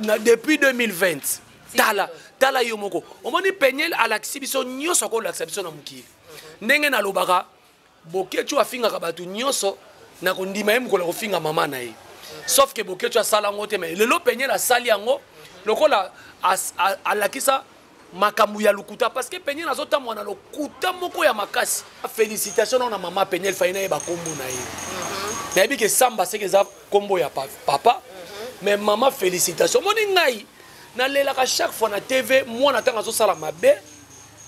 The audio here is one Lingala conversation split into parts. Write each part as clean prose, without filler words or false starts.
Na depuis 2020 tala tala yo moko omoni peniel alakisi biso nyonso akolakisa biso na mokili ndenge nalobaka boketshu afingaka bato nyonso na kondima ye mokolo akofinga mama na ye sauf ke boketshu asala yango te mais lelo peniel asali yango lokola alakisa makambo ya lokuta parce que peniel azotambola na lokuta moko ya makasi félicitation nao na mama peniel fai nayeba nkombo na ye mhm. nayebi ke samba seke eza nkombo ya papa mhm. mais mama félicitation omoni ngai nalelaka chaque fois na tv mwana ntango azosala mabe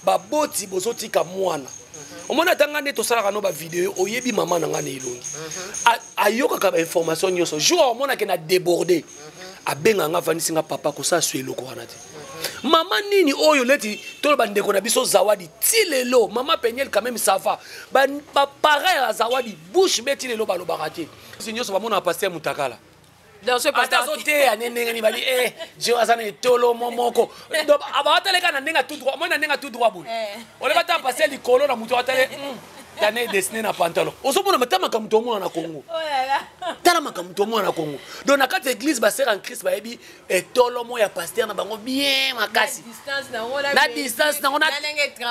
baboti bozotika mwana mhm. omoni ata ngai nde tosalaka no bavideo oyebi mama na ngai na elongi ayokaka bainformation nyonso jour aomonake na déborde abenga nga avandisi nga papa kosala su eloko wana te mama nini oyo leti tolo bandeko na biso zawadi ti lelo mama peniel quand même ça va baparent ya zawadi bouche be ti lelo balobaka te nyonso bamonaka paster mutakala ata azoteya ne ndenge nini bali eh, je aza na etolo mo moko donc abataleka na ndenge ya tout droit moi na ndenge ya tout droit boye eh. oleba ta paster likolo na moto atale hmm, tane dessine na pantalon ozomona ta makambo tomona na congo oh tala makambo tomona na congo donc na kati ya église basere en christ bayebi etolomo ya paster na bango bien makasi na distance nango na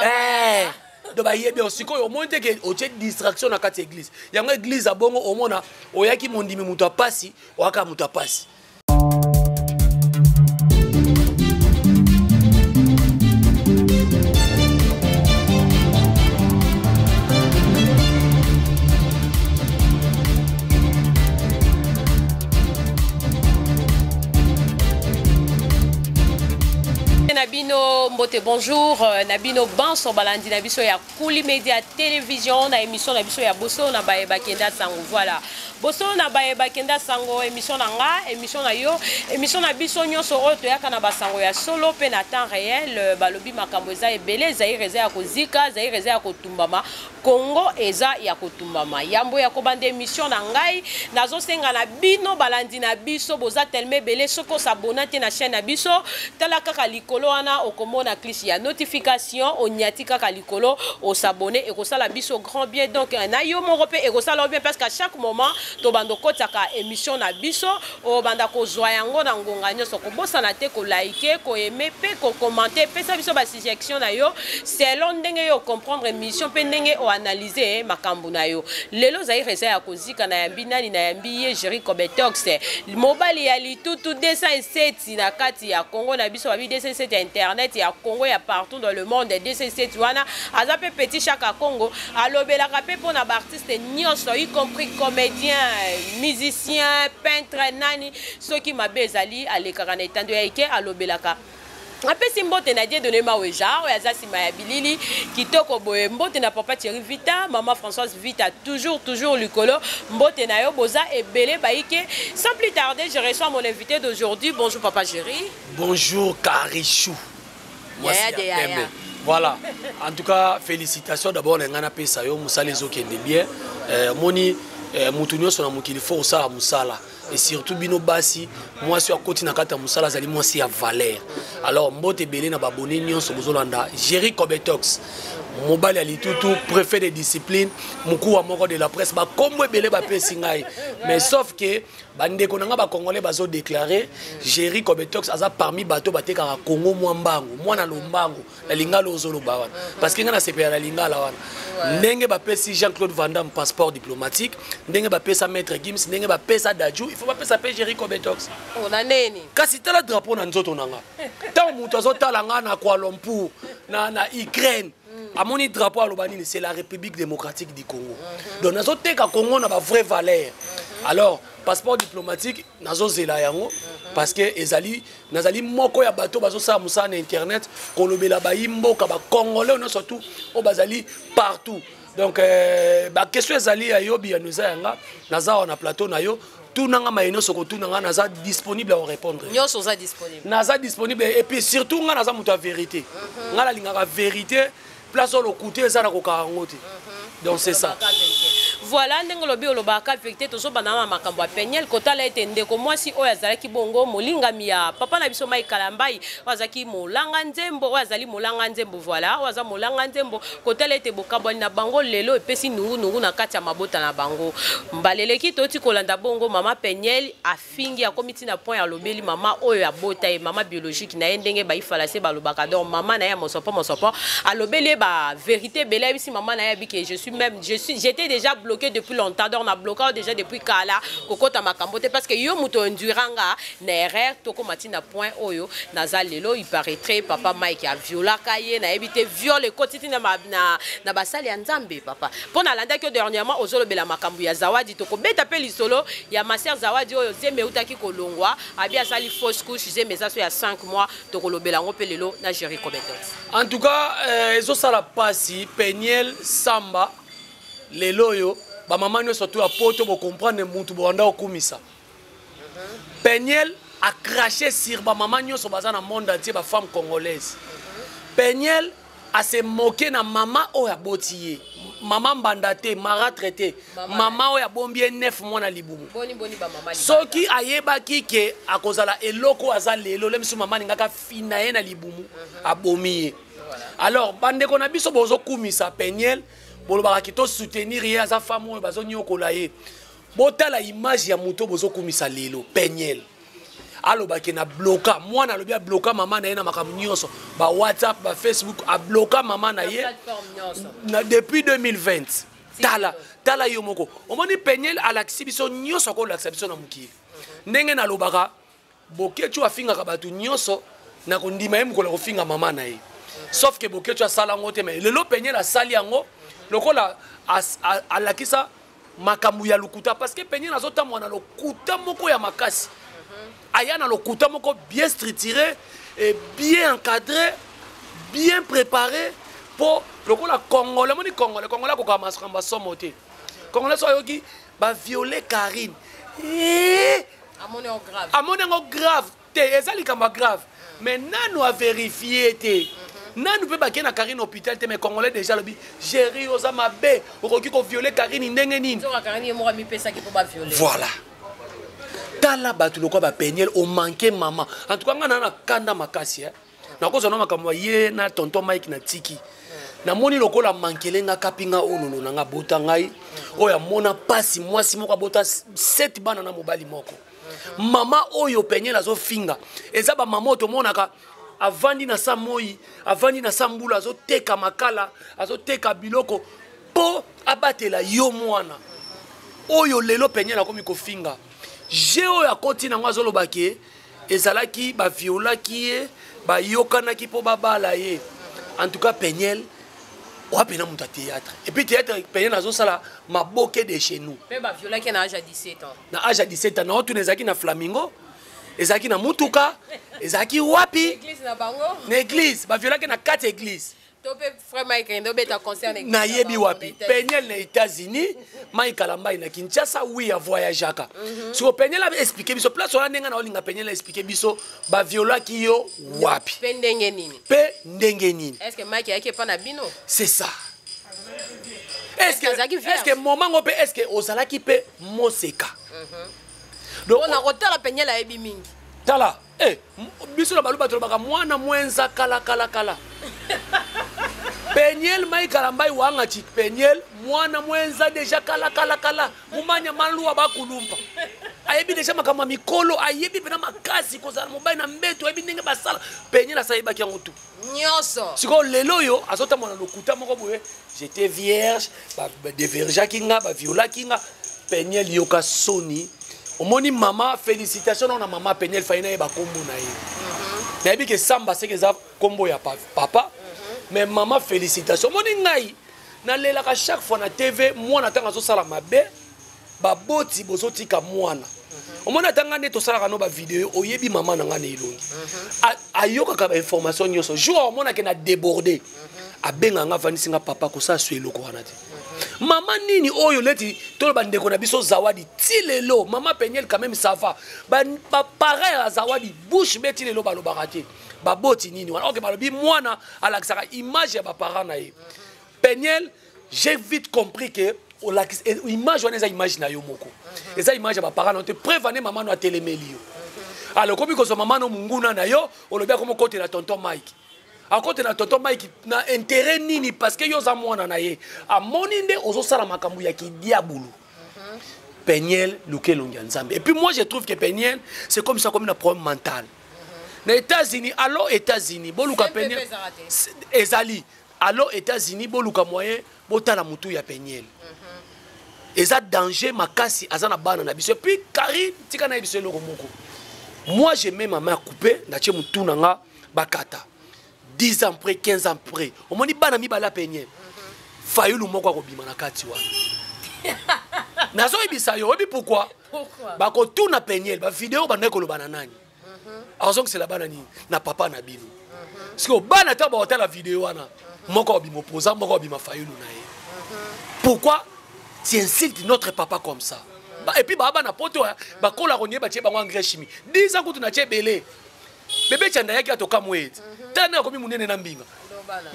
eh, donc bayebi yo sikoyo omoni te ke otie distraction na kati ya église yango église ya bongo omona oyaki mondimi moto ya pasi oyaka moto ya pasi na bino mbote bonjour euh, na bino banso balandi na biso ya kuli media télévision na émission na biso ya boso na baye bakenda sango voilà boso na baye bakenda sango émission na nga émission na yo émission na biso nyonso oyo toyaka na basango ya solo mpe na temps réel euh, balobi makambo eza ebele zaire eza ya kozika zaire eza ya kotumbama Congo eza ya kotumbama. Yambo ya kobanda emission na ngai, nazosenga na bino balandi na biso boza tellement ebele soki osabona te na chaîne na biso, tala kaka likolo wana okomona cliche ya notification, onyati kaka likolo osabone ekosala biso grand bien donc na yo moko pe ekosala bien parce qu'à chaque moment tobanda okotaka émission na biso obanda kozwa yango na ngonga nyonso kobosana te kolike koaime mpe kokommente pesa biso basuggestion na yo selon ndenge yo comprendre émission mpe ndenge oanalyse makambo na yo lelo zaire eza ya kozika na yambi nani na yambi ye jerry cobetox mobali ya litutu 207 na kati ya congo na biso babi 207 ya internet ya congo ya partout dans le monde 207 wana aza mpe petit chaka congo alobelaka mpe mpo na baartiste nyonso y compris comédien musicien peintre nani soki mabe ezali alekaka na etando ya eke alobelaka apesi mbote na Dieudonné Maweja oyo aza nsima ya bilili kitoko boye mbote na papa Thierry Vita mama Françoise Vita toujours toujours likolo mbote na yo boza ebele baike sans plus tarder je reçois mon invité d'aujourd'hui bonjour papa Jerry bonjour Karichou mwasi ya pembe voilà en tout cas félicitations d'abord na ngai napesa yo mosala ezokende bien euh, omoni euh, motu nyonso na mokili fo kosala mosala et surtout bino basi mwasi oyo akoti na kati ya mosala azali mwasi ya valeur alors mbote ebele na babone nyonso bozolanda géri cobetox mobali ya litutu préfet de discipline mokuwa moko de la presse bakombo ebele bapesi ngai mais sauf que bandeko na nga bacongolais bazodeklare géri cobetox aza parmi bato batekaka congo mwa mbangu mwana lombangu na lingala ozoloba wana parce que ngai nasepela na lingala wana ndenge bapesi jean claude vandam passeport diplomatique ndenge bapesa maître gims ndenge bapesa daju il faut bapesa mpe géri cobetox kasi tala drapeau na nzoto na nga ntango moto azotala nga na kuala lumpur na, na ukraine mm. amoni drapeau aloba nini c'est la république démocratique du congo mm -hmm. donc nazoteka congo na bavrai valeur mm -hmm. alors passeport diplomatique nazozela yango mm -hmm. parce que ezali nazali moko ya bato bazosala mosala na internet kolobela bayi mboka bacongolais nyonso tout oyo bazali partout donc euh, baquestion ezali ya yo biyano eza yanga naza awa na plateau na yo tuna nga maye nyonso kotuna nga naza disponible ya korépondre nyonso oza disponible naza disponible et puis surtout nga naza moto ya vérité mhm. nga nalingaka vérité place oyo lokuta eza na kokaka yango te mhm. donc c'est ça. Voilà, ndenge olobi, olobaka vérité. Tozobanda na makambo ya Peniel, kotala ete ndeko mwasi oyo azalaki bongo molingami ya papa na biso Mike Kalambai, oyo azalaki molanga nzembo, oyo azali molanga nzembo, voilà, oyo aza molanga nzembo, kotala ete bokabwani na bango lelo epesi nungunungu na kati ya mabota na bango. Mbala eleki toti kolanda bongo mama Peniel afingi, akomi ntina point, alobeli mama oyo abota ye, mama biologique na ye, ndenge baifalase balobaka, donc mama na ye ya mosopo mosopo. Alobeli ye bavérité ebele. Ayebisi mama na ye abi ke je suis même je suis j'étais déjà bloqué depuis longtemps, donc na bloqué déjà depuis kala, kokota makambo te, parce que yo moto induira nga na erreur, tokóma ntina point oyo naza lelo. Il paraîtrait papa Mike aviolaka ye, nayebi te, viol ekoti ntina na basali ya Nzambe. Papa, mpo nalandaki yo dernièrement ozolobela makambo ya Zawadi. Tokobeta mpe lisolo ya ma sœur Zawadi oyo zemi eutaki kolongwa, abi asali fausse couche, zemi eza so ya 5 mois. Tokolobela yango mpe lelo na Géri Cobetot. En tout cas, ezosala mpasi. Peniel Samba, lelo oyo bamama nyonso to ya poto bocomprendre mutu bowanda okumisa. Peniel acraché sur bamama nyonso baza na monde entier, bafemme congolaise. Peniel ase moke na mama oyo aboti ye, mama mbanda te, marâtre te, mama oyo abombi ye 9 mois na libumu. Boni boni bamama? Soki ayebaki ke akozala eloko aza lelo, le misu mama alingaka fina ye na libumu, abomi ye. Alors bandeko na biso bozokumisa Peniel, bolobaka ki tosoutenir ye, aza femme oyo bazonyokola ye. Botala image ya moto bozokumisa lelo. Peniel alobaki na bloka mwana, alobi abloka mama na ye na makambo nyonso, ba WhatsApp, ba Facebook, abloka mama na ye na depuis 2020. Tala, tala yo moko, omoni Peniel alakisi biso nyonso akolakisa biso na mokili. Ndenge nalobaka, Bokecu afingaka bato nyonso na kondima ye mokolo akofinga mama na ye, sauf ke Bokecu asala yango te. Mais lelo Peniel asali yango lokola alakisa makambo ya lokuta, parce que Peniel azotambola na lokuta moko ya makasi. Aya na lokuta moko bien structuré et bien encadré, bien préparé, mpo lokola Congolais, moni Congolais, Congolais akokaa makambo asomo te. Congolais so ayoki baviole Karine, eh! Amoni yango grave. Amoni yango grave te, eza likambo ya grave, mais nanu avérifie te, nanu mpe bakei na Karine hôpital te. Mais Congolais déjà alobi: "Géri, oza mabe, okoki koviole Karine ndenge nini?" Nzoka Karine ye moko amipesaki mpo baviole. Voilà, tala bato lokwa baPeniel omanke mama. En tout cas ngai na kanda makasi, eh. Nakozwa na makambo ya ye na tonton Mike na tiki, namoni lokola mankele nga kapinga ololo na nga bota ngai oyo amona mpasi, mwasi moko abota 7 bana na mobali moko. Mama oyo Peniel azofinga eza bamama oyo tomonaka avandi na sa moi, avandi na sa mbula, azoteka makala, azoteka biloko mpo abatela yo mwana oyo. Lelo Peniel akomi kofinga je oyo akoti nango, azoloba ke ezalaki baviolaki ye, bayokanaki mpo babala ye. En tout cas Peniel oa pena moto ya théâtre, et puis théâtre Peniel azosala maboke de chez nous. Mpe baviolaki na âge ya 17 ans. Na âge ya 17 ans. Naotuna, ezalaki na Flamingo, ezalaki na mutuka, ezalaki wapi? Église na bango. Na église, baviolaki na kati ya église. To mpe frère Mike kende obeta concert na église. Nayebi na bango wapi. na États-Unis. Peniel na États-Unis, Mike Kalambai na Kinshasa, wi avoyageaka. Siko Peniel explike biso place wana. Ndenge na olinga Peniel explike biso baviolaki yo wapi. Mpe ndenge nini? Mpe ndenge nini? Est ce que Mike ayaki epa na bino? C'est ça. Est-ce que Azalaki vierge? Est-ce que moment ngo mpe, est-ce que ozalaki mpe moseka? Donc mpona kotala, Peniel ayebi mingi. Tala, biso na baluba tolobaka mwana mwenza kala kala kala. Peniel, Mike Kalambai wanga ti Peniel mwana mwenza deja kala kala kala, mumanya maluwa bakulumpa, ayebi deja makambo ya mikolo, ayebi mpena makasi kozala mobali na mbeto, ayebi ndenge basala. Peniel asa ayebaki yango tu. Nyonso. Sikoyo lelo oyo azotambola na lokuta moko boye: "J'étais vierge, badéviergeaki nga, baviolaki nga." Peniel, yoka soni. Omoni mama, félicitation nao na mama Peniel. Fai nayeba nkombo na ye, nayebi ke Samba seke eza nkombo ya papa, mais mama, félicitation. Omoni ngai nalelaka chaque fois na TV, mwana ntango azosala mabe, baboti bozotika mwana. Omoni ata ngai nde tosalaka no bavideo, oyebi mama na ngai na elongi, ayokaka bainformation nyonso. Jour aomonake na débordé, abenga nga, avandisi nga: "Papa, kosala so eloko wana te." Mama nini oyo leti tolo bandeko na biso Zawadi ti lelo, mama Peniel quand même ça va, baparent ya Zawadi bouche be ti lelo balobaka te. Baboti nini wana? Ok, balobi mwana alakisaka image ya baparent na ye. Peniel, j'ai vite compris que Olakisi image wana, eza image na yo moko, eza image ya baparent na yo te. Preuve ane, mama no atelemeli yo. Alors okomi kozwa mama no monguna na yo, olobi akomi okotela tonton Mike. Akotela tonton Mike na intérêt nini? Parce que yo oza mwana na ye, amoni nde ozosala makambo ya kidiabulu. Peniel, luka elongi ya Nzambe. Et puis moi, je trouve que Peniel, c'est comme ça, comme na problème mental na États-Unis. Allo États-Unis, boluka Peniel ezali. Allo États-Unis, boluka moyen botala motu ya Peniel. Eza danger makasi, aza na bana na biso. Et puis Karine, tika na ye biso eloko moko. Moi, je mets ma main coupée, natie motu na nga bakata. 10 ans près, 15 ans près, omoni bana mibale ya Peniel, Fayulu moko akobima na kati wana. Nazoyebisa yo, oyebi pourquoi? Pourquoi? Bakotuna Peniel bavideo, bandaki koloba na nani, azongisela bana nini na papa na bino. Sikoyo bana ntango bakotala video wana, moko abima opposant, moko abima Fayulu na ye. Pourquoi tu insultes notre papa comme ça? Et puis baa bana poto bakola konie, batie bango engrais chimie 10 ans kutu na tie ebele. Bebe Chanda yaki atokamwe ete tala ndenge akomi monene na mbinga,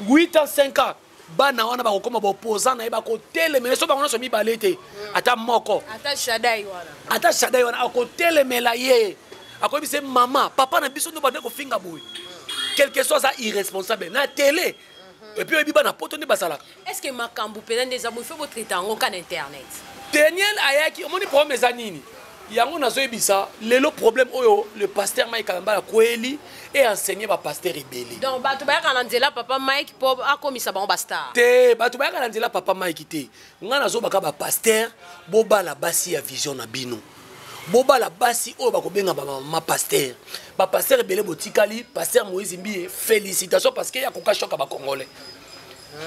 8 ans, 5 ans. Bana wana bakokoma baopposant na ye, bakotelemela so bango nyonso mibale te, ata moko. Ata Shadai wana. Ata Shadai wana akotelemela ye, akoyebisa ye: mama, papa na biso nde bande kofinga boye. Quelque soit aza irresponsable na télé. Et puis oyebi bana poto nde bazalaka. Est ce que makambo mpenza nde eza boye, faut botraite yango ka na internet? Daniel ayaki, omoni problème eza nini? Yango nazoyebisa lelo, problème oyo le pasteur Mike Kalamba akweli e enseigné bapasteur ebele. Donc bato bayaka na nzela papa Mike mpo akomisa bango bastar? Te, bato bayaka na nzela papa Mike te. Ngai nazobaka bapasteur, bobala basi ya vision na bino, bobala basi oyo bakobenga bamama pasteur. Bapasteur ebele botikali. Pasteur Moïse Mbiye, félicitation, parce que yakoka choc ya bacongolais,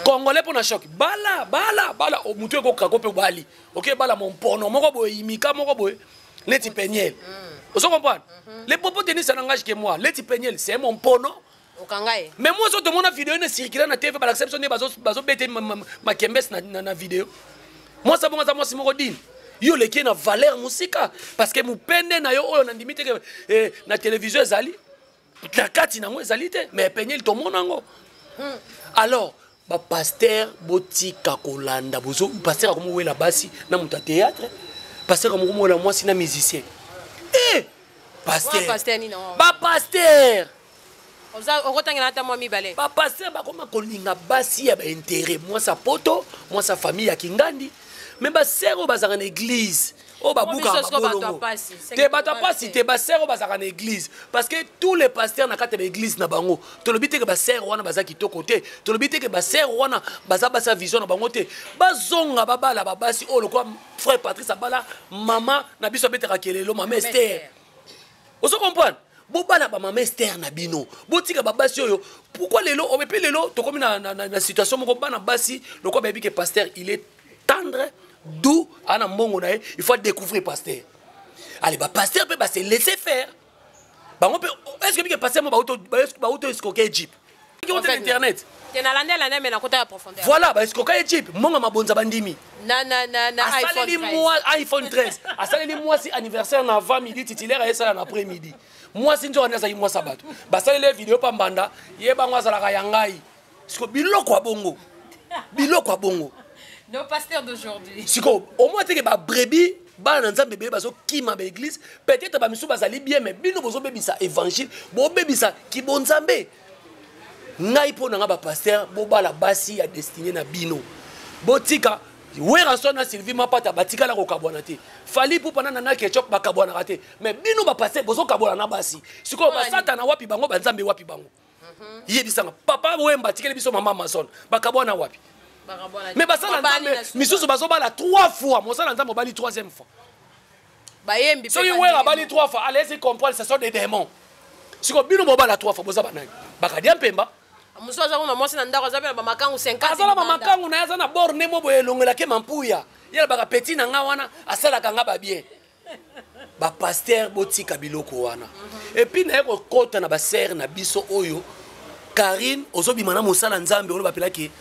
congolais mpo na choc. Bala, bala, bala motu ekokako mpe obali oke bala mompono moko boye, imika moko boye neti Peniel. Ozo comprendre? Les propos tenus, ça n'engage que moi. Leti Peniel, c'est mon pono. Okanga ye. Mais moi, so tomona video ene circule na TV, balakisa biso nde bazobete makembesi na video. Mwasi abongo aza mwasi moko dine. Yo oleki ye na valeur mosika, parce que mopende na yo oyo nandimi te ke na télévision ezali na kati nango, ezali te. Mais Peniel, tomona yango. Alors bapasteur, botika kolanda bozo. Pasteur akomowela basi na moto ya théâtre, pasteur akomowela mwasi na musicien. Eh, pasteur. Pasteur nini yango? Bapasteur. Okotangela ata mwa mibale. Bapasteur bakoma kolinga basi ya baintérêt, mwasi ya poto, mwasi ya famille ya kingandi. Mais basere oyo bazalaka na église, oyo babukaka Biso sikoyo bato ya mabolongo pasi. te, bato ya pasi te, basere oyo bazalaka na église, parce que tous les pasteurs na kati ya baéglise na bango, tolobi te ke basere wana baza kitoko te, tolobi te ke basere wana baza basi ya vision na bango te. Bazonga babala babasi oyo lokola frère Patrice abala mama na biso abetaka kelelo, mama Ester. Ozo comprendre? Bobala bamama Ester na bino, botika babasi oyo. Pourquoi lelo oyo mpe lelo tokomi na situation moko, bana basi lokola bayebi ke pasteur, il est tendre, doux, aa na mbongo na ye, il faut découvrir pasteur. Ale bapasteur mpe base laisser faire bango mpe. Est ce que bike pasteur mo bauto escroquer jeep na internet? Te, nalandi alandi, me nakota ya profondeur. Voilà, baescroquer jeep, mbongo mabonza, bandimi. Na Asaleli iPhone 13. Mwa iPhone 13, asaleli mwasi anniversaire na avant midi, titulaire ayesala na après midi. Mwasi nzo wana azalaki mwasi ya bato, basaleli ye video pambanda ye bango azalaka ya ngai. Siko biloko ya bongo, biloko ya bongo. Nos pasteurs d'aujourd'hui. Siko omoi teke babrebis, bana na Nzambe ebele bazokima baeglise. Peut-être bamisusu bazali bien, mais bino bozobebisa évangile, bobebisa kibonzambe. Ngai mpo na nga, bapasteur, bobala basi ya destinée na bino, botika. Werrason na Sylvie Mapata batikala kokabwana te. Fally Ipupa na Nana Ketchup bakabwanaka te. Mais bino bapasteur bozokabwana na basi. Sikoyo basatana wapi bango, banzambe wapi bango? Yebisanga, papa Wemba atikeli biso mama Amazon, bakabwana wapi? Mais basala Nzambe misusu bazobala trois fois. Mosala Nzambe obali troisième fois. Bayembi. Soki Wera abali trois fois, allez comprendre, ce sont des démons. Sikoyo bino bobala trois fois, boza banani? Bakadia mpemba. Mosusu aza kuna, mwasi na ndako, aza mpe na bamakangu 50. Aza na bamakangu na ye, aza na borne mo boye elongelake mampuya. Ye alobaka petit na nga wana asalaka nga babien. Bapasteur, botika biloko wana. Et puis naye kokɔta na basere na biso oyo. Karine, ozobima na mosala Nzambe oyo bapelaki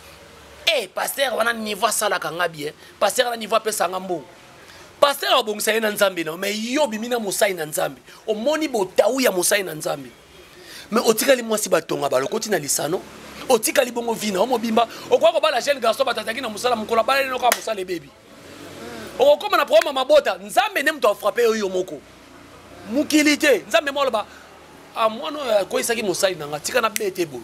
e pasteur wana, niveau asalaka nga bien, pasteur wana niveau apesanga mbongo, pasteur abongisa ye na Nzambe na yo. Mais yo obimi na mosali na Nzambe, omoni botau ya mosali na Nzambe, mais otikali mwasi batonga balokoti na lisano, otikali bongo vi na yo mobimba. Okoka kobala jeune garçon, bato azalaki na mosala, mokolo abaleli noka mosala ebebi. Okokóma na problème ya mabota, Nzambe nde moto afrappe yo, yo moko mokili te. Nzambe mo aloba: "Ah, mwana oyo akweyisaki mosali na nga, tika na bete boye."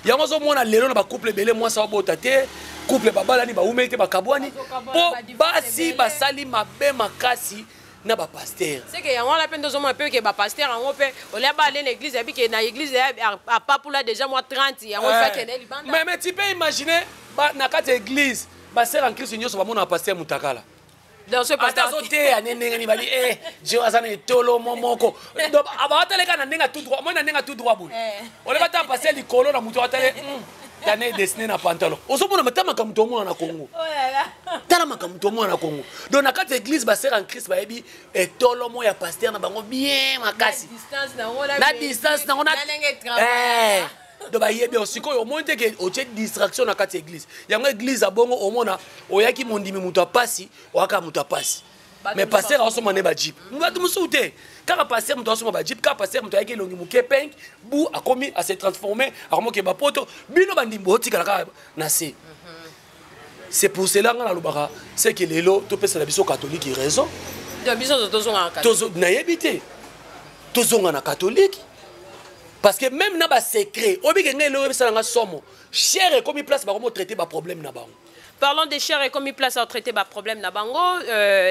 Yango ozomona lelo na bacouple ebele, mwasi abota te, couple babalani, baumeli te, bakabwani, mpo basi basali mabe makasi na bapasteur. Seke yango wana mpe nde ozomona mpe ke bapasteur yango mpe olia baale na église, yabi ke na église apapula déjà mwa 30, yango ifa kende libanda. Mais tu peux imaginer na kati ya église, basœur en Christ nyonso bamonaka pasteur mutakala. Donc ce ata pasteur azoteya ne ndenge nini, bali eh, Dieu aza na etolo mo moko. Donc abataleka na ndenge ya tout droit, moi na ndenge ya tout droit boye. Oleba ta pasteur likolo na moto atale tane dessiné na pantalon. Ozomona, ta makambo tomona na Congo. Oh là là. Tala makambo tomona na Congo. Donc na kati ya église, basœur en Christ bayebi etolo mo ya pasteur na bango bien makasi. Distance nango. Na distance nango. Na ndenge travail. Donc bayebi yo. Sikoyo omoni te ke otie distraction na kati ya église. Yango église abongo, omona oyaki mondimi moto apasi, oyaka moto apasi. Bato mais mosusu. Pasteur aosomba nde bajeep, bato mosusu te. Kaka pasteur moto aosomba bajeep, kaka pasteur moto ayaki elongi moke penk bu, akomi ase transformé, akomi okeba poto. Bino bandimi botikala kaka na se. C'est pour cela nga nalobaka, c'est que lelo topesela biso catholique raison. Donc biso tozongaka. Nayebi te, tozonga na catholique, parce que même na basecret oyebike ngai eloko ebisalanga somo, chaire ekomi place bakomo traiter baproblème na bango. Parlons des chaires ekomi place à traiter baproblème na bango.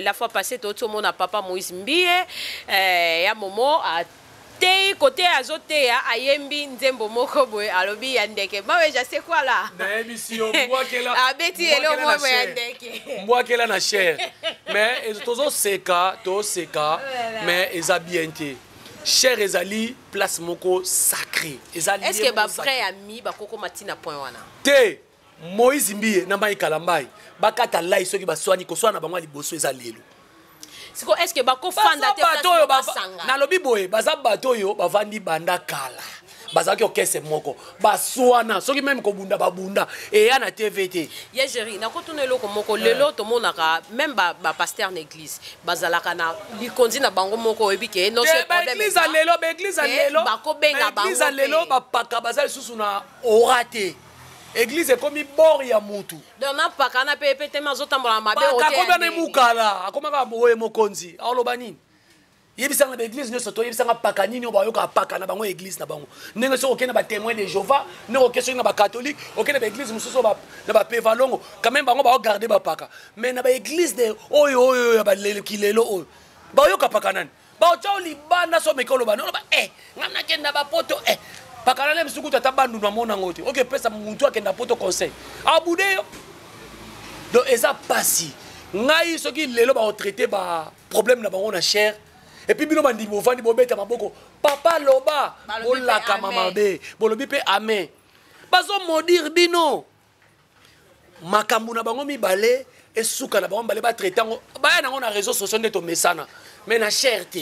La fois passée, totomona papa Moïse Mbiye, ya momo atei kote azoteya, ayembi nzembo moko boye, alobi ya ndeke maweja, c'est quoi là? Nayebisi yo, mbwakela. Abeti eloko moko boye ya ndeke. Mbwakela na chaire, mais tozoseka, tozoseka, mais eza bien te. Chaire ezali place moko sacré, eza Est ce que bavrai ami bakokoma ntina point wana? Te. Moïse Mbiye na Mai Kalambai bakata lai, soki baswani, koswana na bango ya liboso eza lelo. Siko est ce que bakofanda te? Bato oyo nalobi boye, baza bato oyo bavandi banda kala, bazalaki orchestre moko, baswana, soki même kobunda, babunda eya na TV te. Ye Géri, nakotuna eloko moko. Lelo tomonaka même bapasteur na église bazalaka na likonzi na bango moko, oyebi ke baéglise ya lelo, baéglise ya lelo, bakobenga. Baéglise ya lelo, bapaka baza lisusu na ora te. Église ekomi bord ya mutu. Donc napaka na mpe pe teme azotambola mabe. Akomi ana emukala, akomaka oye mokonzi, aoloba nini? Yebisanga na baéglise nyonso, toyebisanga paka nini oyo bayoka paka na bango, église na bango. Ndenge soki okende na batémoin de Jéhovah, ndenge oke soki na bacatholique, okende na baéglise mosusu na bapevalongo, quand même bango baogarde bapaka. Mais na baéglise de oyo oyo ya baleleki lelo oyo, bayoka paka nani? Baotya libanda. So omeki oloba, oloba e nga nakenda bapoto e paka nani? Mosuku ata bandundu amona yango te. Oke epesa mutu akenda poto conseil, abude yo. Donc eza pasi. Ngai soki lelo baotraite baproblème na bango na chaire, et puis bino bandimi bovandi, bobeta maboko, papa loba, bolakama mabe, bolobi mpe amen, bazomodire bino. Makambo na bango mibale esuka na bango mibale, batraite yango, baya nango na réseau sociaux nde tomesana, mais na chaire te.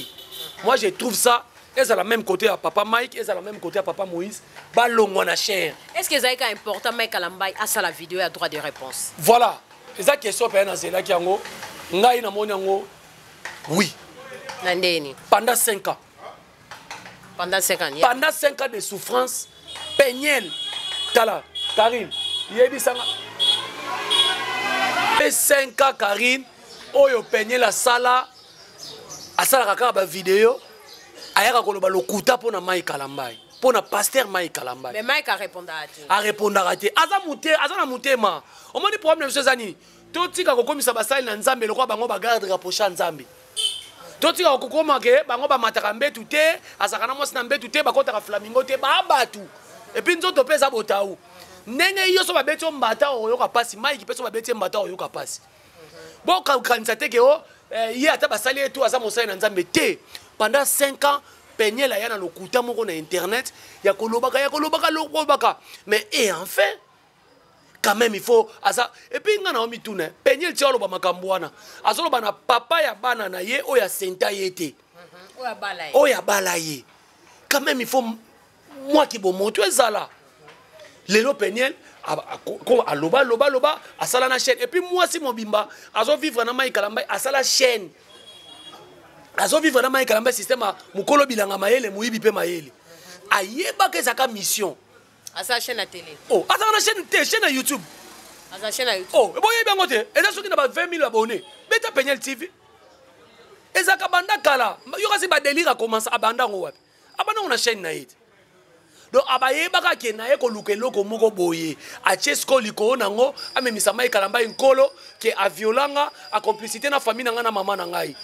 Moi je trouve ça, ezala même côté ya papa Mike, ezala même côté ya papa Moïse, balongwa na chaire. Est ce que ezalaki important Mike Kalambai asala vidéo ya droit de réponse? Voilà, eza question mpenza nazelaki yango. Ngai namoni yango, oui. Na ndeni? Pendant 5 ans. Pendant 5 ans. Pendant 5 ans de souffrance, Peniel, tala Karine, yebisanga mpe 5 ans, Karine, oyo Peniel asala, asalaka kaka bavideo, ayaka koloba lokuta mpo na Mai Kalambai, mpo na pasteur Mai Kalambai. Mais Mike arépondaka te. Arépondaka te. Aza mute, aza na motema. Omoni, problème na biso eza nini? Totika kokomisa basali na Nzambe lokola bango bagarde rapproché ya Nzambe. Totika kokoma ke bango bamataka mbetu te, azalaka na mwasi na mbetu te, bakotaka flamingo te. Baa bato, et puis nzoto mpe eza botau. Ndenge yo so babeti yo mbata, oyoka mpasi. Mike mpe so babeti ye mbata, oyoka mpasi. Bokanisa te ke o ye ata basali ye tu, aza mosali na Nzambe te. Pendant 5 ans, Peniel aya na lokuta moko na internet ya kolobaka, ya kolobaka, kolobaka, mais et enfin quand même il faut aza. Et puis nga na omituna, Peniel ti aloba makambo wana, azoloba na papa ya bana na ye oyo asenta ye te, oyo abala ye. Quand même il faut mwaki bomoto ezala. Lelo Peniel aloba, aloba, aloba, asala na chaîne, et puis mwasi mobimba azovivre na Mai Kalambai, asala chaîne, azovivre na Mai Kalambai, système mokolo bilanga mayele, moyibi mpe mayele, ayebaka ezalaka mission. Asala chaîne ya télé? Oh, azalaka na chaîne te, chaîne ya YouTube. Aza chaîne ya YouTube. Oh, boyebi yango te. Eza soki na ba 20 000 abonnés. Beta Peniel TV. Ezaka banda kala. Yo kasi ba délire a commencer abanda ngo wapi? Abanda ngo na chaîne na ye. Donc abayebaka ke na ye koluka eloko moko boye. Atie siko likolo nango amemisa mai kalamba nkolo ke aviolanga a complicité na famille na nga na mama na ngai.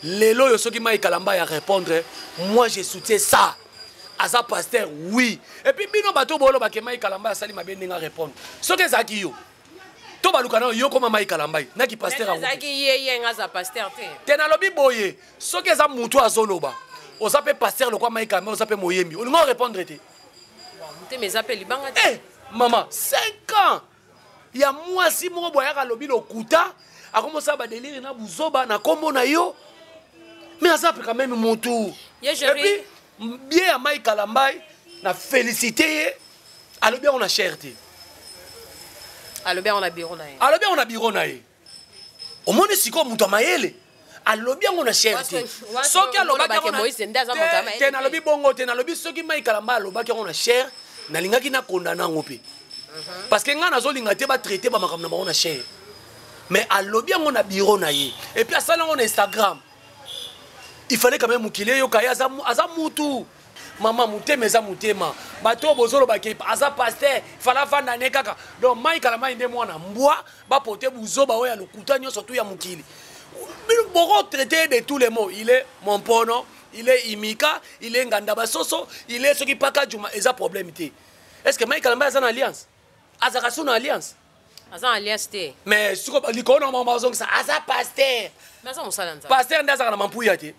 Lelo yo soki mai kalamba ya répondre, moi je soutiens ça. Aza pasteur, oui. Et puis bino bato bolo ba ke mai kalamba asali mabe ndenge répondre. Soki ezalaki yo to baluka na yo koma mai kalambai na ki pasteur yango. Ezalaki ye ye nga za pasteur te. Te nalobi boye, soki eza mutu azoloba, oza pe pasteur lokwa mai kalamba, oza pe moyembi. Olingo répondre te. Motema eza pe libanga te. Eh, maman, 5 ans ya mwasi moko boye ayaka alobi lokuta, akomosala ba délire na buzoba na kombo na yo. Mais aza pe quand même mutu. Ye Et puis bien ya Mike Kalambay na félicité ye, alobi yango na chair te. Alobi yango na bureau na ye. Alobi yango na bureau na ye. Omoni sikoyo moto ya mayele alobi yango na chair te. Soki alobaki yango na te, nalobi bongo te, nalobi soki Mike Kalambay alobaki yango na chair, nalingaki nakondana yango mpe. Parce que nga nazolinga te batraite ba makambo na bango na chair. Mais alobi yango na bureau na ye. Et puis asala yango na Instagram. Il fallait quand même mokili eyoka ye, aza mutu. Mama, motema eza motema. Bato oyo bozoloba ke aza pasteur, fallait avanda ne kaka. Donc Mike Kalambay nde mwana mbwa, bapote buzoba oyo ya lokuta nyonso tu ya mokili. Boko traiter de tous les mots. Il est Mompono, il est Imika, il est Nganda Basoso, il est soki Paka Juma, eza problème te. Est-ce que Mike Kalambay aza na alliance? Azaka sous na alliance? Aza na alliance te. Mais siko likolo na mama bazongisa aza pasteur. Mais aza mosala nzambe. Pasteur nde azaka na mampuya te.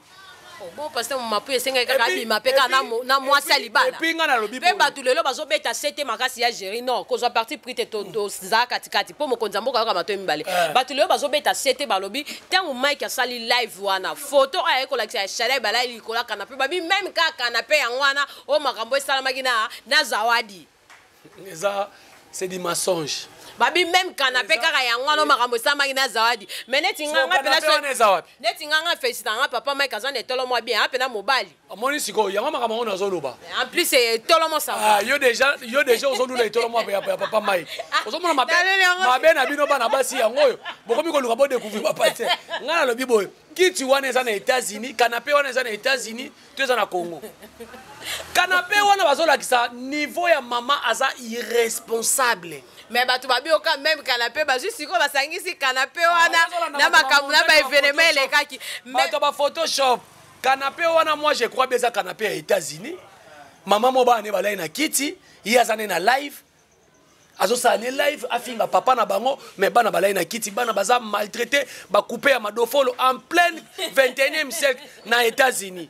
Oh, bon pasteur mapuya esengaki kaka abima mpe kaka na mwasi ya libala. Et puis nga nalobi mpe bato lelo bazobeta sete makasi ya Géri, non, kozwa parti pris te, tozala katikati mpo mokonzi ya mboka ayoka bato mibale. Bato lelo bazobeta sete, balobi ntango Mike asali live wana, photo oyo aye kolakisa ya Shadai balai likolo ya canapé, babi même kaka canapé yango wana oyo makambo esalamaki na Zawadi. Eza c'est du mensonge. Babi même canapé kaka yango wana makambo esalamaki na Zawadi. Mais neti nga nga pena so eza wapi? Neti nga nga félicite nga papa Mike aza na etolo mwa bien, apena mobali. Amoni sikoyo yango makambo yango nazoloba. En plus etolo mo ça va. Ah, yo déjà ozolula etolo mwa ya papa Mike. Ozomona mabe mabe na bino bana basi yango oyo. Bokomi koluka bo découvrir papa te. Nga nalobi boye, kiti wana eza na États-Unis, canapé wana eza na États-Unis, to eza na Congo. Canapé wana bazolakisa niveau ya mama aza irresponsable. Mais bato babioka même canapé bazwi sikoyo basangisi canapé wana na makambo na ba événement elekaki. Bato ba Photoshop canapé wana, moi je crois bien eza canapé ya États-Unis. Mama mo bana ne balai na kiti, ye aza ne na live. Azosala ne live afinga papa na bango, mais bana balai na kiti, bana baza maltraité, ba couper ya madofolo en plein 21e siècle na États-Unis.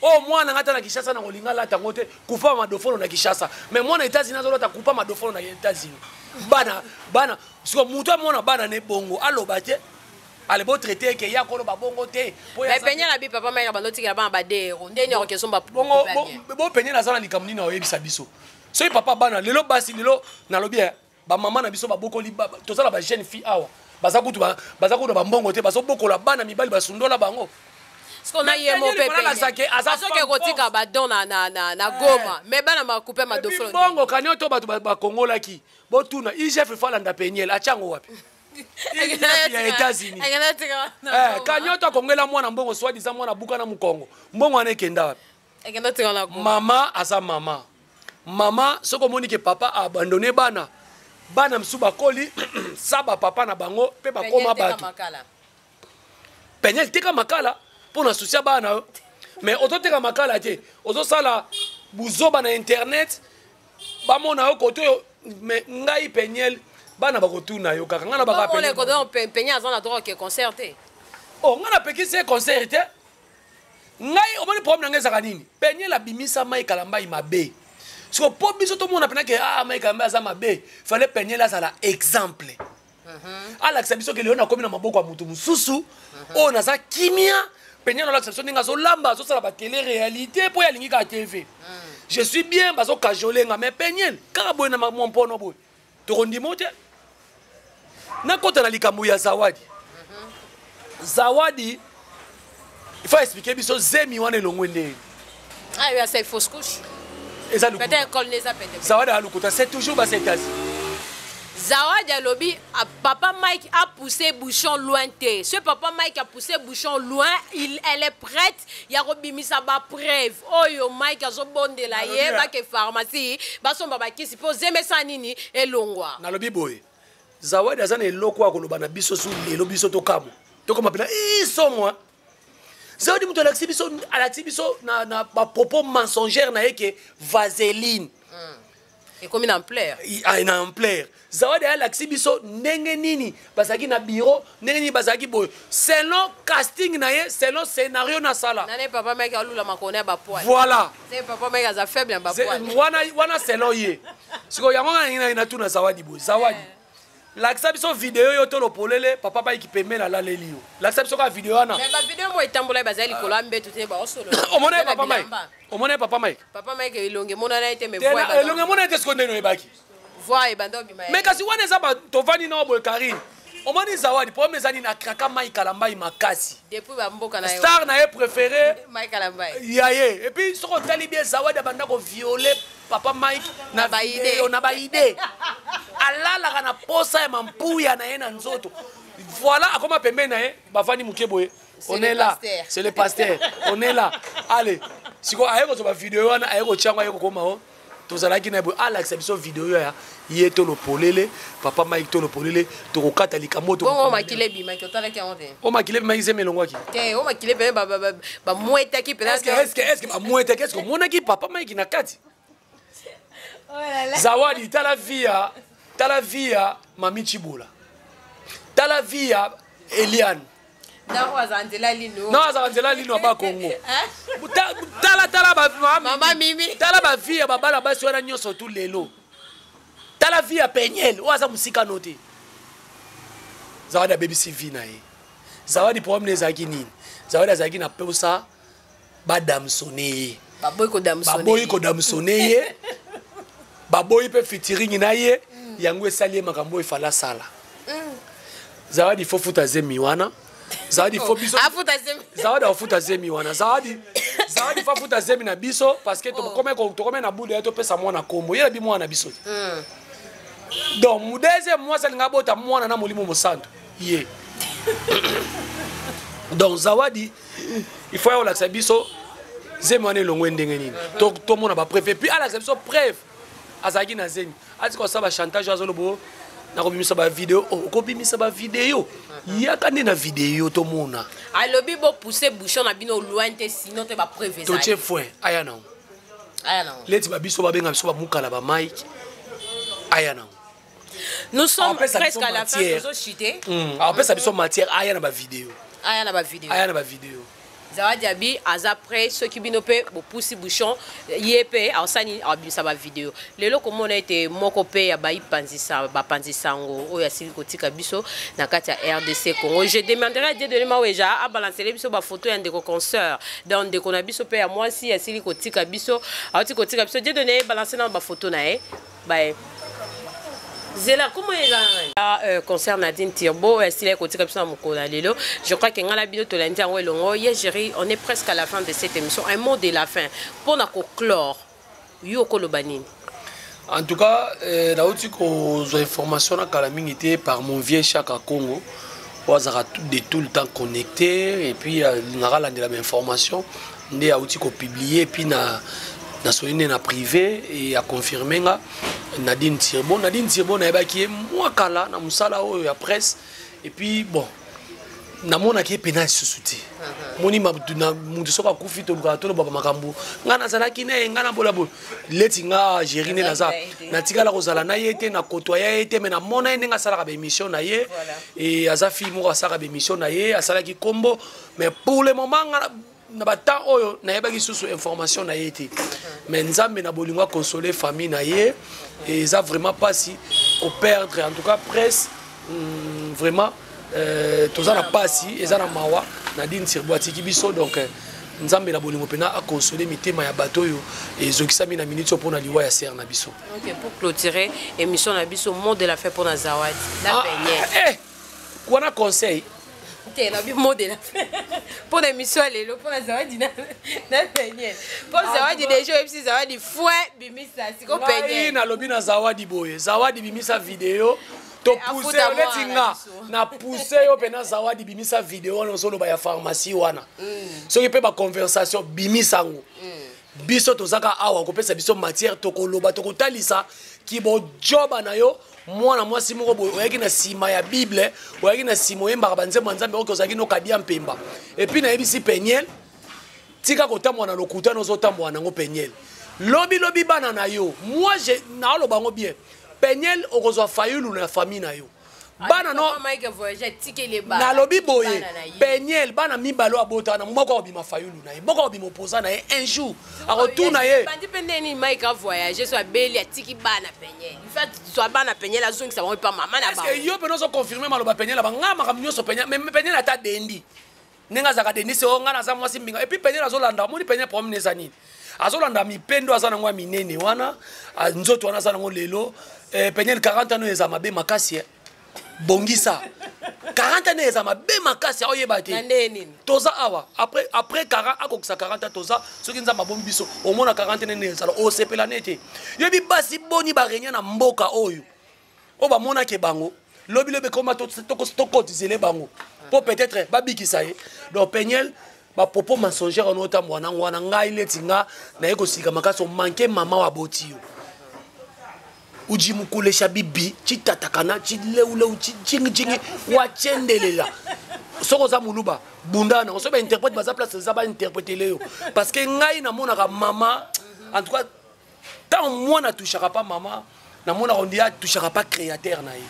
Oh, mwana ngata na Kinshasa na kolinga lata ngo te, kufa madofolo na Kinshasa. Mais mwana États-Unis azolata kupa madofolo na États-Unis. Bana, bana, siko mutu amona bana ne bongo, aloba te. Ale bo traiter ke ya koloba bongo te. Po ya Mais penya na bi papa Mike bando tikela bana ba dero. Ndeni orchestre ba bongo, bo penya na zala likambo nini oyebisa biso. Soki papa bana lelo basi lelo nalobi ya ba mama na biso babokoli ba, tozala ba jeune fille awa. Baza kutu ba, baza kutu ba mbongo te, bazo bokola bana mibali basundola bango. Siko na ye mo pepe. Azoke kotika ba don na Goma. Mais bana ma couper ma dofolo. Bongo kanyo to bato ba kongolaki. Botuna IGF falanda Peniel achango wapi? IGF ya États-Unis. Kanyo to kongela mwana mbongo soit disant mwana buka na mukongo. Mbongo wana ekenda wapi? Ekenda tika na Goma. Mama aza mama. Mama soko moni ke papa a abandonné bana. Bana msu bakoli saba papa na bango pe bakoma bato. Peniel teka makala pour na soucia bana. Mais ozo teka makala te. Ozo sala buzoba na internet. Ba mona yo koto yo mais ngai Peniel bana bakotuna yo kaka ngai na baka Peniel. Bon, Peniel aza na droit ke concert te. Oh ngai na pekisi ye concert te. Ngai omoni problème na ngai ezaka nini? Peniel abimisa Mike Kalambay mabe. Siko po biso tomona pena ke ah Mike Kalambay aza mabe, fallait Peniel azala exemple. Alakisa biso ke lelo nakomi na maboko ya mutu mosusu, oyo naza kimia. Peniel alakisa biso ndenge azolamba, azosala ba télé réalité po ya alingi kaka TV. Je suis bien, bazo cajoler nga, mais Peniel kaka boye na mompono boye. Tokondimo te. Nakota na likambo ya Zawadi. Zawadi, il faut expliquer biso zemi wana elongwe ndenge. Ah, il y a cette fausse couche. Eza lukuta. Peut-être école n'est pas peut-être. Zawadi a lukuta, c'est toujours bas États-Unis. Zawadi alobi papa Mike a poussé bouchon loin te. Ce papa Mike a poussé bouchon loin, il elle est prête ya kobimisa ba preuve. Oyo Mike azobondela ye ba ke pharmacie, basomba ba kisi po zemesa nini elongwa. Nalobi boye. Zawadi aza na eloko ya koloba na biso su lelo biso tokamwa. Tokoma pena isomo. Zawadi moto alakisi biso alakisi biso na, na ba propos mensongère na ye ke vaseline. Ekomi na ampleur. Ah, na ampleur. Zawadi alakisi biso ndenge nini bazalaki na bureau, ndenge nini bazalaki boye. Selon casting na ye, selon scénario na sala. Nane papa Mike alula makona ya ba poil. Voilà. C'est papa Mike aza faible ya ba poil. Wana wana selon ye. Siko yango nga ngai na tuna Zawadi boye. Zawadi. Lakisa biso video yo to lopolele papa Mike pembeni alaleli yo. Lakisa biso ka video wana. Mais ba video mo etambola bazali likolo ya mbeto te ba osolo. Omona papa Mike. Omona papa Mike. Papa Mike elonge monana ete mais voix. Elonge monana ete siko ndeno ebaki. Voix ebanda obima. Mais kasi wana eza ba tovandi na boye Karine. Omoni Zawadi problème eza nini akraka Mike Kalambay makasi. Depuis ba mboka na yo. Star na ye préféré. Mike Kalambay. Ya ye. Et puis soko otali bien Zawadi abanda ko violer papa Mike na ba idée, na ba idée. Alalaka na posa ya mampuya na ye na nzoto. Voilà akoma pembeni na ye bavandi moke boye. On est là. C'est le pasteur. On est là. Allez. Siko aye kozwa ba vidéo wana aye kotia yango aye kokoma o. Tozalaki na boye alakisa biso video ya ye to lopolele papa Mike to lopolele tokokata likambo to bongo makile ebimaki otalaki yango te o makile ebimaki zemi elongwaki te o makile pene bamwetaki pene est-ce que bamwetaki est-ce que omonaki papa Mike na kati? Zawadi tala via tala via Mami Chibola tala via Eliane. Nao azala nzela lino. Nao azala nzela lino ba Congo. Tala tala ba mama Mimi. Tala ba vie ya babala basi wana nyonso tout lelo. Tala vie ya Peniel oyo aza musika no te. Zawadi abebisi vie na ye. Zawadi problème ezalaki nini? Zawadi azalaki na posa ba damsonne ye. Baboyi kodamsonne ye. Baboyi pe featuring na ye. Yango esali ye makambo efala sala. Zawadi faut futa zemi wana. Zawadi faut biso. Afuta zemi. Zawadi afuta zemi wana. Zawadi Zawadi faut futa zemi na biso parce que to comme na bude to pesa mwana kombo. Yela bi mwana biso. Donc mudeze mwasa linga bota mwana na molimo mosantu. Ye. Donc Zawadi il faut alakisa biso zemi wana elongwe ndenge nini. To to mona ba preuve puis alakisa biso preuve. Azalaki na zemi. Ati ko saba chantage azolobo nakobimisa ba vidéo, okobimisa ba vidéo. Yaka nde na vidéo tomona. Alobi bo pousser bouchon na bino loin te sinon te ba preuve. Totie foin aya nango. Aya nango. Leti ba biso ba benga biso ba mukala ba Mike. Aya nango. Nous sommes presque à la fin, tozo chuter. Apesa biso matière aya na ba vidéo. Aya na ba vidéo. Aya na ba vidéo. Zawadi abi aza prêt soki bino pe bopusi bouchon ye pe asani abimisa ba vidéo. Lelo komona ete moko pe ya bayi panzisa ba panzisango oyo asili kotika biso na kati ya RDC Congo. Je demanderai à Dieu de Maweja a balancer biso ba photo ya ndeko concert. Donc ndeko na biso pe ya mwasi asili kotika biso, auti kotika biso. Dieu donné balancer na ba photo na ye. Bye. Zela, comment est là? Concert Nadine Tirbo, s'il est côté comme ça, Lelo. Je crois que ngala bino tolandi yango elongo. Yes, Jerry, on est presque à la fin de cette émission. Un mot de la fin. Pour na ko clore, yo koloba nini? En tout cas, nauti kozwa information na kala mingi te par mon vieux Chaka Congo. Oazaka de tout le temps connecté et puis ngaka landela ba information nde auti ko publier et puis na na soline na privé et a confirmé nga Nadine Tirbo. Nadine Tirbo na yebaki ye mwa kala na musala oyo ya presse et puis bon namonaki ye pena lisusu te. Moni na mutu soki akufi tolukaka toloba ba makambo. Nga nazalaki na ye, nga na bola bola. Leti nga Jerry nde naza. Natikala kozala na ye te, na kotoya ye te, mais namona ye ndenge asalaka ba émission na ye. Et aza fille moko asalaka ba émission na ye, asalaki kombo. Mais pour le moment, nga na ba temps oyo nayebaki susu information na ye te. Mais Nzambe na bolingo a consoler famille na ye. Et eza vraiment pasi ko perdre en tout cas presse, vraiment, toza na pasi, eza na mawa. Nadine Tirbo atiki biso, donc Nzambe na bolingo pena a consoler mitema ya bato oyo ezokisami na minute oyo mpona liwa ya sœur na biso. Ok, pour clôturer émission na biso, mot de la fin pour na Zawadi, na Peniel. Wana conseil. Te, nabi mot de la fin mpo na émission ya lelo, mpo na Zawadi na Peniel, mpo Zawadi déjà oyebisi Zawadi foin bimisa siko Peniel. Nalobi na Zawadi boye: Zawadi, bimisa video, topousse yo neti nga na pousse yo mpena. Zawadi, bimisa video wana ozoloba ya pharmacie wana. Soki mpe baconversation, bimisa yango. Biso tozaka awa kopesa biso matière, tokoloba, tokotalisa kibojoba na yo. Mwana mwasi moko boye oyaki na nsima ya Bible, oyaki na nsima oyembaka banzembo ya Nzambe, oki ozalaki nokadia mpemba. Et puis nayebisi Peniel: tika kotambola na lokuta na ozotambola nango. Peniel, lobi lobi bana na yo, moi je naoloba yango bien, Peniel, okozwa Fayulu na famille na yo, bana no. Nalobi boye, Peniel, bana mibale oyo abotaka na moko, akobima Fayulu na ye, moko akobima oposa na ye. Un jour akotuna ye. Bandi mpe ndeni Mike avoyage, so abeli, atiki bana Peniel, zwa bana Peniel, azongisa bango epa mama na bango. Yo mpena ozoconfirme maloba Peniel, banga makambo nyonso Peniel. Mais Peniel ata dendi ndenge azalaka dendi se o ngai naza mwasi mbinga. Et puis Peniel azolanda, omoni Peniel, problème eza nini? Azolanda mipendo aza nango ya minene wana, nzoto wana aza nango lelo. Peniel, 40 ans eza mabe makasi. Bongisa, 40 ans eza mabe makasi, aoyeba te. Toza awa après 40, akokisa 40 ans, toza soki Nzambe abomi biso, omona 40 nene ezala osepela ne te. Yoyebi basi boni barenia na mboka oyo, oyo bamonaki bango lobi lobi ekoma tokotizele bango mpo peut-être babikisa ye. Donc Peniel, bapropos mensongère wana otambola nango wana, ngai neti nga naye kosika makasi. Omanke mama wa boti yo, ujimukulesha bibi citatakana cileuleu cingicingi wachendelela. Soki oza moluba, bunda nango. Soki bainterprète baza place, eza bainterprétele yo, parce que ngai namonaka mama, en tout cas ntango mwana atouchaka pa mama, namonaka ondi atouchaka pa créateur na ye,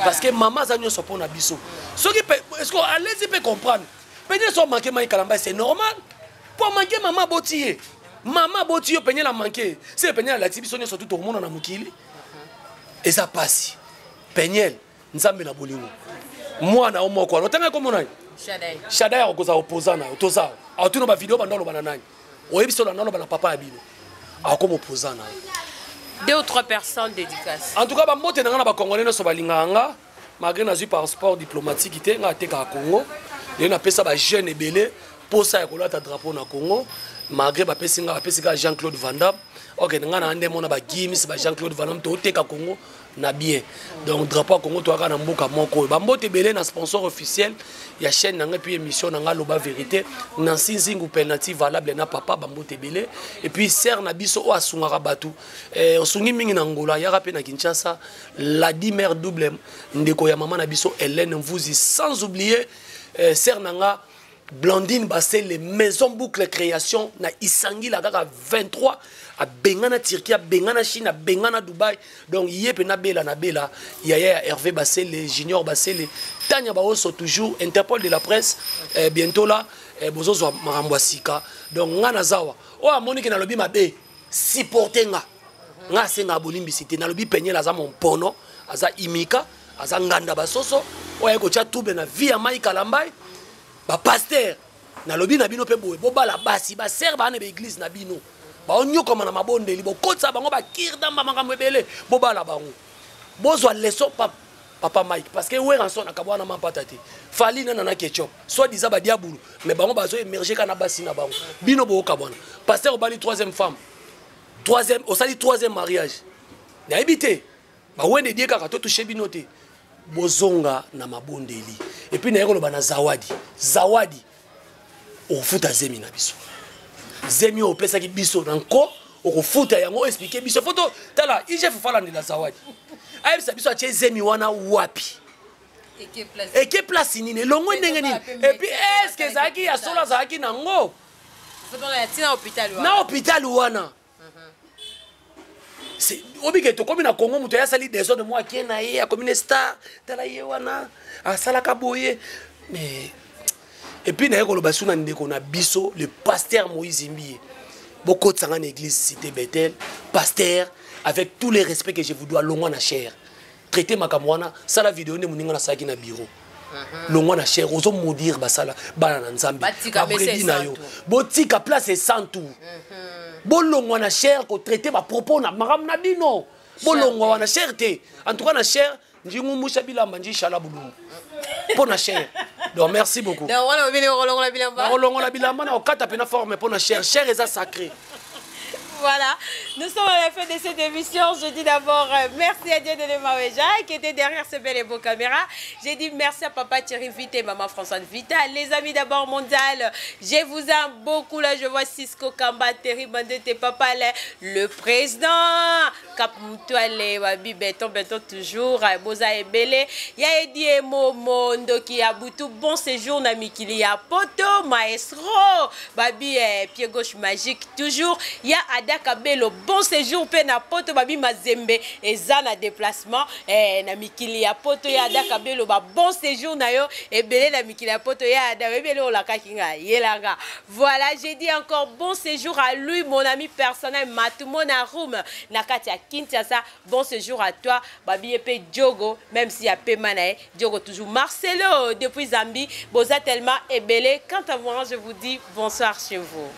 parce que mama aza nyonso mpo na biso. Soki est-ce que alezi mpe comprendre, mpe nyonso omanke Mike Kalamba, c'est normal mpo amanke mama aboti ye. Mama aboti yo, Peniel amanke se Peniel alakisi biso nyonso tu tokomona na mokili eza pasi. Peniel, Nzambe na bolingo, mwana o moko wana otangaki komona Shadai akokozala opposant na yo. Toza atuna bavideo, banda oloba na nani? Oyebi so olanda oloba na papa ya bino, akoma opposant na yo. Deux ou trois personnes, dédicace. En tout cas, bambote na nga na bacongolais nyonso balingaka nga, malgré nazwi passeport diplomatique te. Nga atekaka Congo lelo, napesa bajeune ebele posa ya kolata drapeau na Congo, malgré bapesi nga, bapesi kaka Jean Claude Van Damme. Ok, nga na nde mona bagims ba Jean Claude Van Damme, tooteka Congo na bien. Donc drapeau ya Congo, toyaka na mboka moko oyo. Bambote ebele na sponsor officiel ya chaîne na ngai, puis émission na ngai Loba Vérité, Nancy Nzingu, penalty valable na papa. Bambote ebele. Et puis sœur na biso oyo asungaka bato, osungi mingi na Ngola, yaka mpe na Kinshasa, Ladimer double, ndeko ya mama na biso Hélène Mvuzi. Sans oublier sœur na nga Blandine Basele, Maison Boucle Création na Isangila kaka 23, abengana Turquie, abengana Chine, abengana Dubai. Donc ye mpe nabela na bela yaya ya Hervé Basele, Junior Basele, Tania Baoso, toujours Interpol de la presse. Bientôt là, bozozwa makambo ya sika. Donc nga nazawa oyo amoniki nalobi mabe, supporte nga. Nga asenga bolimbisi te. Nalobi Peniel aza mompono, aza imika, aza nganda basoso oyo aye kotia trouble na vie ya Mike Kalambai. Bapasteur, nalobi na bino mpe boye: bobala basi, basœur baa na baéglise na bino, baonyokama na mabondeli, bokotisa bango bakirdamba makambo ebele. Bobala bango, bozwa leçon pa papa Mike, parce que Werrason akabwana wana mampata te. Fally nana na Ketchup, soit disant badiabulu, mais bango bazo émerge kaka na basi na bango. Bino bookabwana. Pasteur obali troisième femme, troisième, osali troisième mariage, nayebi te, bawende die kaka totouche bino te. Bozonga na mabondeli. Et puis naye koloba na Zawadi: Zawadi, okofuta zemi na biso, zemi oyo opesaki biso na nko, okofuta yango. Explike biso foto, tala IGF falandela Zawadi, ayebisa biso atie zemi wana wapi, eke place nini, elongwe ndenge nini, et puis est-ce ezalaki ya solo, azalaki nango na hôpital wana? Obike tokomi na Congo, moto ayasali désordre mo akie na ye, akomi ne star. Tala ye wana asalaka boye. Mais et puis naye koloba su na ndeko na biso le pasteur Moïse Mbiye: bokotisanga na église Cité Bethel. Pasteur, avec tous les respects que je vous dois, longwa na chaire, traité makambo wana, sala video nde moninga nasalaki na bureau. Longwa na chaire, ozomodire basala bana na Nzambe, babrebi na yo. Botika place esantu, bolongwa na chaire kotraite bapropos na makambo na bino, bolongwa wana chaire te. En tout cas na chaire. Ndingumusha bilamba ndishala bulungu mpo na cher. Donc merci beaucoup. Donc wana obini okolongola bilamba. Nakolongola bilamba na kokata mpena forme mpo na cher. Cher eza sacré. Voilà, nous sommes à la fin de cette émission. Je dis d'abord merci à Dieu de Maweja qui était derrière ce bel et beau caméra. J'ai dit merci à papa Thierry Vita et maman Françoise Vita. Les amis d'abord mondial, je vous aime beaucoup. Là, je vois Cisco Kamba, Terry Bandete, papa le président. Cap Moutoile, Wabi Béton, Béton toujours. Boza Ebele. Ya Edi Momo, Ndoki Abutu. Bon séjour, Namikili ya Poto, Maestro. Babi, pied gauche magique, toujours. Ya Ada Kabelo, bon séjour pe na Poto, Babi Mazembe, eza na déplacement, na mikili ya Poto, ya Ada Kabelo, ba bon séjour na yo, ebele na mikili ya Poto, ya Ada, ebele olakaki nga, yelanga. Voilà, j'ai dit encore bon séjour à lui, mon ami personnel, Matumona Room, na kati ya Kinshasa, bon séjour à toi, Babi Epe Diogo, même si ya Pema na ye, Diogo toujours. Marcelo, depuis Zambie, boza tellement ebele. Quant à moi, je vous dis bonsoir chez vous.